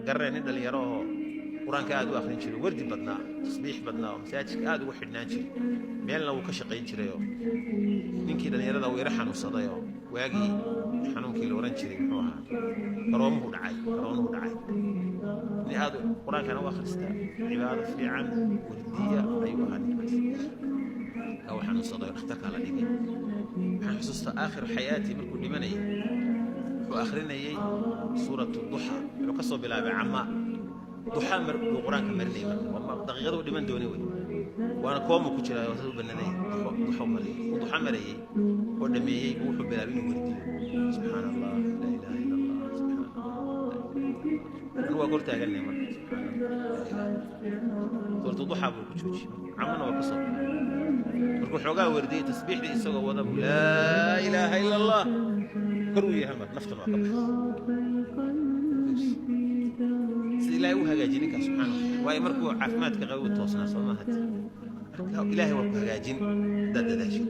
Garanaya nin dhalinyaro oo Qur-aanka aad u akhrin jiray, wardi badnaa, tasbiix badnaa, oo masaajidka aad ugu xidhnaan jiray, meelna wuu ka shaqayn jirayoo. Ninkii dhallinyarada uu yaro xanuunsaday, oo waagii xanuunkii la ohan jiray, muxuu ahaa, karoomuhu dhacay, karoonuhu dhacay. Nin aad Qur-aankana u akhrista, cibaado fiican, wardiya ayuu ahaa ninkaas. Uu xanuunsaday oo dhakhtarkaa la dhigay. Waxaan xusuustaa aakhiru xayaatii, markuu dhimanayay, wuxuu akhrinayay suuratu Duxa. Wuxuu ka soo bilaabay Cama, Duxa buu Qur-aanka marinayay. Marka daqiiqada u dhiman doonay wey, waana koomu ku jiraa, oo u bananayay. Duxo marayay, uu Duxa marayay oo dhameeyey buu wuxuu bilaabay inuu wardiyo: "Subxaana Allah, laa ilaaha illa Allah, subxaana Allah." Anu waa kor taaganay marka. "Subxaana Allah, laa ilaaha." Suuratu Duxa buu ku joojiyey, Camana waa ka soo bilaabay. Markuu xoogaa wardiyey, tasbiixdii isagoo wada buu "Laa ilaaha illa Allah" kor uu yahay, marka naftan waa ka baxay. Sida Ilaahay u hagaajiyey ninkaas, subxaana wa taala. Waayo, markuu caafimaadka qabay uu toosnaa, soo maaha? Marka Ilaahay waa ku hagaajin haddaad dadaashid.